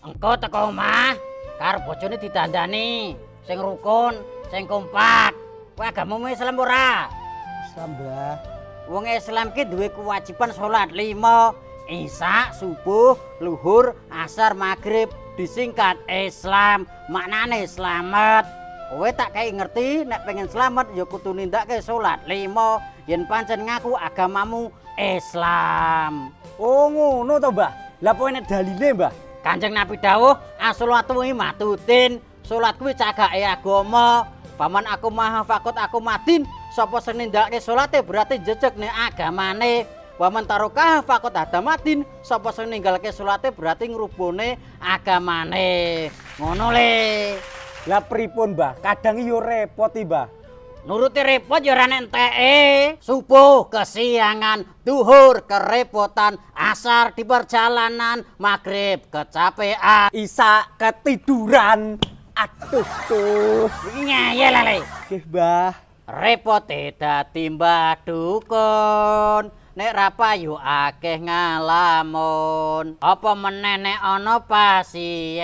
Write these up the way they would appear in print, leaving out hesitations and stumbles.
Engko teko omah karo bojone didandani sing rukun, sing kompak. Kowe agamamu Islam ora? Islam, Mbah. Wong Islam ki duwe kewajiban salat lima, Isya, subuh, luhur, asar, maghrib, disingkat Islam, maknane slamet. Kowe tak kei ngerti nek pengen slamet ya kudu nindakake salat lima yen pancen ngaku agamamu Islam. Oh, ngono to, Mbah. Lah, apa enek dalile, Mbah? Kanjeng Nabi dawuh, "As-sholatu imaduddin." Salat kuwi cagake agama. Faman aqomaha faqod aqomaddin. Sapa sing nindakake salate berarti jejeg ning agamane. Waman tarokaha faqod hadamaddin. Sapa sing ninggalke salate berarti ngrubuhne agamane. Ngono, Le. Lah, pripun, Mbah? Kadang yo repot iki, Mbah. Nuruti repot ya ora enek enteke. Subuh kesiangan, duhur kerepotan, asar di perjalanan, maghrib kecapean. Isa ketiduran. Aduh tuh. Iki ngeyel, Le. Nggih, Mbah. Repote dadi mbah dukun. Nek ra payu akeh ngalamun. Apa meneh nek ana pasien.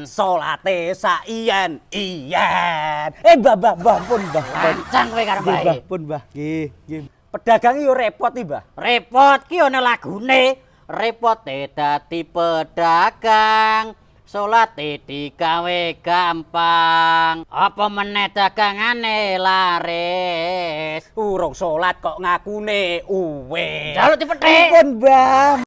Salate saiyen iyen. Eh, Mbah, Mbah, Mbah, pun, Mbah. Pun. Lancang kowe karo Nggih, mbahe. Mbah, pun, Mbah. Nggih, nggih. Pedagang yo repot iki, Mbah. Repot ki ana lagune. Repote dadi pedagang. Salate digawe gampang. Apa meneh dagangane laris. Urung salat kok ngakune uwis. Jaluk dipethik. Pun, Mbah.